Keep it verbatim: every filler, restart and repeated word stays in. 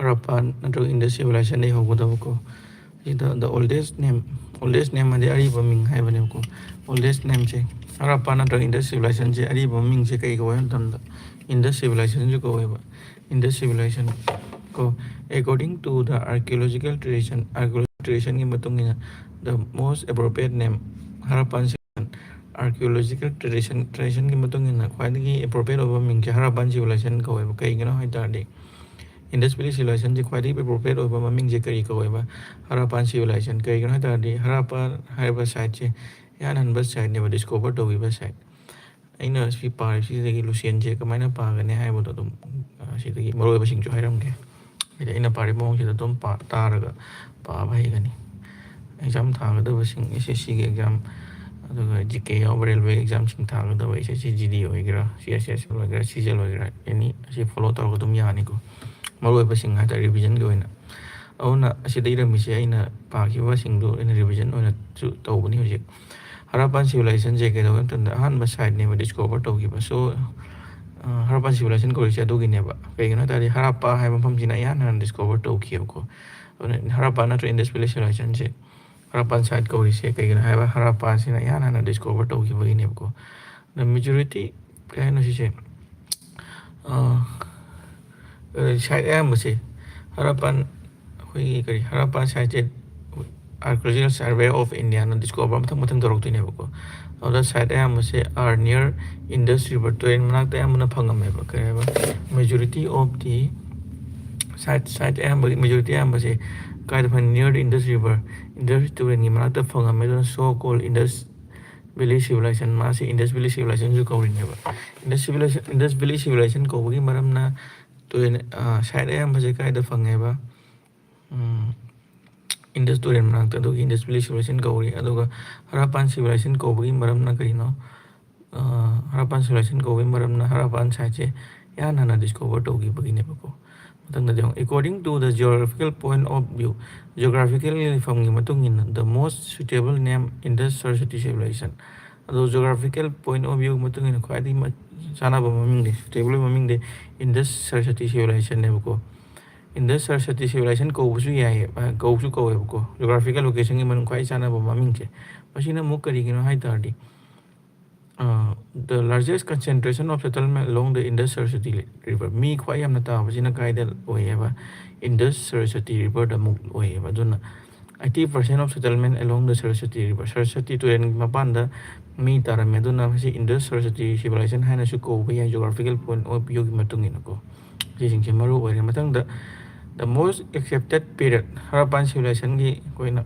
ꯍꯔꯞꯄꯥꯟ ꯅꯠꯇ꯭ꯔꯒ ꯏꯟꯗꯁ ꯁꯤꯚꯤꯂꯥꯏꯖꯦꯁꯟꯗꯒꯤ ꯍꯧꯒꯗꯕꯀꯣ꯫ ꯁꯤꯗ the oldest name, oldest name ꯍꯥꯏꯗꯤ ꯑꯔꯤꯕ ꯃꯤꯡ ꯍꯥꯏꯕꯅꯦꯕꯀꯣ꯫ Oldest nameꯁꯦ, ꯍꯔꯞꯄꯥꯟ ꯅꯠꯇ꯭ꯔꯒ ꯏꯟꯗꯁ ꯁꯤꯚꯤꯂꯥꯏꯖꯦꯁꯟꯁꯦ ꯑꯔꯤꯕ ꯃꯃꯤꯡꯁꯦ ꯀꯩ ꯀꯧꯋꯦ ꯍꯥꯏꯕ ꯃꯇꯝꯗ ꯏꯟꯗꯁ ꯁꯤꯚꯤꯂꯥꯏꯖꯦꯁꯟꯁꯨ ꯀꯧꯋꯦꯕ꯫ ꯏꯟꯗꯁ ꯁꯤꯚꯤꯂꯥꯏꯖꯦꯁꯟ ꯀꯣ꯫ According to the archaeological tradition, archaeological traditionꯒꯤ ꯃꯇꯨꯡ ꯏꯟꯅ, the most appropriate name, Harappan civilization, archaeological tradition, traditionꯒꯤ ꯃꯇꯨꯡ ꯏꯟꯅ ꯈ꯭ꯋꯥꯏꯗꯒꯤ appropriate ꯑꯣꯏꯕ ꯃꯤꯡꯁꯦ ꯍꯔꯞꯄꯥꯟ ꯁꯤꯚꯤꯂꯥꯏꯖꯦꯁꯟ ꯀꯧꯋꯦꯕ꯫ ꯀꯩꯒꯤꯅꯣ ꯍꯥꯏ ꯇꯥꯔꯗꯤ, ꯏꯟꯗꯁ ꯚꯦꯂꯤ ꯁꯤꯚꯤꯂꯥꯏꯖꯦꯁꯟꯁꯦ ꯈ꯭ꯋꯥꯏꯗꯒꯤ appropriate ꯑꯣꯏꯕ ꯃꯃꯤꯡꯁꯦ ꯀꯔꯤ ꯀꯧꯋꯦꯕ? ꯍꯔꯞꯄꯥꯟ ꯁꯤꯚꯤꯂꯥꯏꯖꯦꯁꯟ꯫ ꯀꯩꯒꯤꯅꯣ ꯍꯥꯏ ꯇꯥꯔꯗꯤ, ꯍꯔꯞꯄꯥꯟ ꯍꯥꯏꯔꯤꯕ ꯁꯥꯏꯠꯁꯦ ꯏꯍꯥꯟ ꯍꯥꯟꯕ ꯁꯥꯏꯠꯅꯦꯕ, ꯗꯤꯁꯀꯣꯚꯔ ꯇꯧꯈꯤꯕ ꯁꯥꯏꯠ꯫ ꯑꯩꯅ ꯁꯤ ꯄꯥꯔꯤꯕꯁꯤꯗꯒꯤ ꯂꯨꯁꯦꯟꯁꯦ ꯀꯃꯥꯏꯅ ꯄꯥꯒꯅꯤ ꯍꯥꯏꯕꯗꯣ ꯑꯗꯨꯝ, ꯑ, ꯁꯤꯗꯒꯤ ꯃꯔꯨꯑꯣꯏꯕꯁꯤꯡꯁꯨ ꯍꯥꯏꯔꯝꯒꯦ꯫ ꯍꯥꯏꯗꯤ ꯑꯩꯅ ꯄꯥꯔꯤꯕ ꯃꯑꯣꯡꯁꯤꯗ ꯑꯗꯨꯝ ꯄꯥ ꯇꯥꯔꯒ ꯄꯥꯕ ꯍꯩꯒꯅꯤ꯫ ꯑꯦꯛꯖꯥꯝ ꯊꯥꯒꯗꯕꯁꯤꯡ, ꯑꯦꯁ ꯑꯦꯁ ꯁꯤꯒꯤ ꯑꯦꯛꯖꯥꯝ, ꯑꯗꯨꯒ ꯖꯤ ꯀꯦ ꯌꯥꯎꯕ ꯔꯦꯜꯋꯦ ꯑꯦꯛꯖꯥꯝꯁꯤꯡ ꯊꯥꯒꯗꯕ, ꯑꯦꯁ ꯑꯦꯁ ꯁꯤ ꯖꯤ ꯗꯤ ꯑꯣꯏꯒꯦꯔꯥ, ꯁꯤ ꯑꯦꯁ ꯑꯦꯁ ꯑꯦꯜ ꯑꯣꯏꯒꯦꯔꯥ, ꯁꯤ ꯖꯤ ꯑꯦꯜ ꯑꯣꯏꯒꯦꯔꯥ, ꯑꯦꯅꯤ ꯑꯁꯤ ꯐꯣꯂꯣ ꯇꯧꯔꯒ ꯑꯗꯨꯝ ꯌꯥꯅꯤꯀꯣ꯫ ꯃꯔꯨꯑꯣꯏꯕꯁꯤꯡ ꯍꯥꯏꯇꯥꯔꯦ, ꯔꯤꯚꯤꯖꯟꯒꯤ ꯑꯣꯏꯅ꯫ ꯑꯗꯨꯅ ꯑꯁꯤꯗ ꯏꯔꯝꯃꯤꯁꯦ ꯑꯩꯅ ꯄꯥꯈꯤꯕꯁꯤꯡꯗꯣ ꯑꯩꯅ ꯔꯤꯚꯤꯖꯟ ꯑꯣꯏꯅꯁꯨ ꯇꯧꯕꯅꯤ ꯍꯧꯖꯤꯛ꯫ ꯍꯔꯞꯄꯥꯟ ꯁꯤꯚꯤꯂꯥꯏꯖꯦꯁꯟꯁꯦ ꯀꯩꯗꯧꯕ ꯃꯇꯝꯗ ꯑꯍꯥꯟꯕ ꯁꯥꯏꯠꯅꯦꯕ ꯗꯤꯁꯀꯣꯚꯔ ꯇꯧꯈꯤꯕ꯫ So, ꯑ, ꯍꯔꯞꯄꯥꯟ ꯁꯤꯚꯤꯂꯥꯏꯖꯦꯁꯟ ꯀꯧꯔꯤꯁꯦ ꯑꯗꯨꯒꯤꯅꯦꯕ꯫ ꯀꯩꯒꯤꯅꯣ ꯍꯥꯏ ꯇꯥꯔꯗꯤ, ꯍꯔꯞꯄꯥ ꯍꯥꯏꯕ ꯃꯐꯝꯁꯤꯅ ꯏꯍꯥꯟ ꯍꯥꯟꯅ ꯗꯤꯁꯀꯣꯚꯔ ꯇꯧꯈꯤꯕꯀꯣ꯫ ꯑꯗꯨꯅ ꯍꯔꯞꯄꯥ ꯅꯠꯇ꯭ꯔ ꯏꯟꯗꯁ ꯚꯦꯂꯤ ꯁꯤꯚꯤꯂꯥꯏꯖꯦꯁꯟꯁꯦ, ꯍꯔꯞꯄꯥꯟ ꯁꯥꯏꯠ ꯀꯧꯔꯤꯁꯦ ꯀꯩꯒꯤꯅꯣ ꯍꯥꯏꯕ, ꯍꯔꯞꯄꯥꯁꯤꯅ ꯏꯍꯥꯟ ꯍꯥꯟꯅ ꯗꯤꯁꯀꯣꯚꯔ ꯇꯧꯈꯤꯕꯒꯤꯅꯦꯕꯀꯣ꯫ ꯑꯗ ꯃꯦꯖꯣꯔꯤꯇꯤ, ꯀꯩ ꯍꯥꯏꯅꯣ ꯁꯤꯁꯦ, ꯑ, ꯑ, ꯁꯥꯏꯠ ꯑꯌꯥꯝꯕꯁꯦ ꯍꯔꯞꯄꯥꯟ, ꯑꯩꯈꯣꯏꯒꯤ ꯀꯔꯤ, ꯍꯔꯞꯄꯥꯟ ꯁꯥꯏꯠꯁꯦ Archaeological Survey of Indiaꯅ ꯗꯤꯁꯀꯣꯚꯔ ꯃꯊꯪ ꯃꯊꯪ ꯇꯧꯔꯛꯇꯣꯏꯅꯦꯕꯀꯣ꯫ ꯑꯗꯨꯗ side ꯑꯌꯥꯝꯕꯁꯦ are near Indus River, ꯇꯨꯔꯦꯜ ꯃꯅꯥꯛꯇ ꯑꯌꯥꯝꯕꯅ ꯐꯪꯉꯝꯃꯦꯕ꯫ ꯀꯩ ꯍꯥꯏꯕ, majority of the site, site ꯑꯌꯥꯝꯕꯒꯤ, majority ꯑꯌꯥꯝꯕꯁꯦ ꯀꯥꯏꯗ ꯐꯪꯉꯤ? Near the Indus River, Indus ꯇꯨꯔꯦꯜꯒꯤ ꯃꯅꯥꯛꯇ ꯐꯪꯉꯝꯃꯦ꯫ ꯑꯗꯨꯅ so called Indus Valley Civilization, ꯃꯥꯁꯦ Indus Valley Civilizationꯁꯨ ꯀꯧꯔꯤꯅꯦꯕ꯫ Indus Civilization, Indus Valley Civilization ꯀꯧꯕꯒꯤ ꯃꯔꯝꯅ ꯇꯨꯔꯦꯜ, ꯑ, ꯁꯥꯏꯠ ꯑꯌꯥꯝꯕꯁꯦ ꯀꯥꯏꯗ ꯐꯪꯉꯦꯕ? ꯎꯝ, ꯏꯟꯗꯁ ꯇꯨꯔꯦꯜ ꯃꯅꯥꯛꯇ, ꯑꯗꯨꯒꯤ Indus Valley Civilization ꯀꯧꯔꯤ꯫ ꯑꯗꯨꯒ ꯍꯔꯞꯄꯥꯟ Civilization ꯀꯧꯕꯒꯤ ꯃꯔꯝꯅ ꯀꯔꯤꯅꯣ? ꯑ, ꯍꯔꯞꯄꯥꯟ Civilization ꯀꯧꯕꯒꯤ ꯃꯔꯝꯅ ꯍꯔꯞꯄꯥꯟ ꯁꯥꯏꯠꯁꯦ ꯏꯍꯥꯟ ꯍꯥꯟꯅ ꯗꯤꯁꯀꯣꯚꯔ ꯇꯧꯈꯤꯕꯒꯤꯅꯦꯕꯀꯣ꯫ ꯃꯊꯪꯗꯗꯤ ꯌꯦꯡꯉꯣ, according to the geographical point of view, ꯖꯤꯑꯣꯒ꯭ꯔꯥꯐꯤꯀꯦꯜꯒꯤ ꯂꯩꯐꯝꯒꯤ ꯃꯇꯨꯡ ꯏꯟꯅ, the most suitable name Indus Saraswati Civilization꯫ ꯑꯗꯣ geographical point of view ꯃꯇꯨꯡ ꯏꯟꯅ ꯈ꯭ꯋꯥꯏꯗꯒꯤ ꯃ-, ꯆꯥꯅꯕ ꯃꯃꯤꯡꯗꯤ, suitable ꯃꯃꯤꯡꯗꯤ Indus Saraswati Civilizationꯅꯦꯕꯀꯣ꯫ Indus Saraswati civilization ꯀꯧꯕꯁꯨ ꯌꯥꯏꯌꯦ, ꯑ, ꯀꯧꯁꯨ ꯀꯧꯋꯦꯕꯀꯣ꯫ Geographical locationꯒꯤ ꯃꯅꯨꯡ ꯈ꯭ꯋꯥꯏ ꯆꯥꯟꯅꯕ ꯃꯃꯤꯡꯁꯦ꯫ ꯃꯁꯤꯅ ꯑꯃꯨꯛ ꯀꯔꯤꯒꯤꯅꯣ ꯍꯥꯏ ꯇꯥꯔꯗꯤ, ꯑ, the largest concentration of settlement along the Indus Saraswati River, ꯃꯤ ꯈ꯭ꯋꯥꯏ ꯌꯥꯝꯅ ꯇꯥꯕꯁꯤꯅ ꯀꯥꯏꯗ ꯑꯣꯏꯌꯦꯕ? Indus Saraswati Riverꯗ ꯑꯃꯨꯛ ꯑꯣꯏꯌꯦꯕ꯫ ꯑꯗꯨꯅ eighty percent of settlement along the Saraswati River, Saraswati ꯇꯨꯔꯦꯜꯒꯤ ꯃꯄꯥꯟꯗ ꯃꯤ ꯇꯥꯔꯝꯃꯦ꯫ ꯑꯗꯨꯅ ꯃꯁꯤ Indus Saraswati civilization ꯍꯥꯏꯅꯁꯨ ꯀꯧꯕ ꯌꯥꯏ, geographical point of viewꯒꯤ ꯃꯇꯨꯡ ꯏꯟꯅꯀꯣ꯫ ꯁꯤꯁꯤꯡꯁꯦ ꯃꯔꯨ ꯑꯣꯏꯔꯦ꯫ ꯃꯊꯪꯗ, the most accepted period, Harappan civilizationꯒꯤ ꯑꯩꯈꯣꯏꯅ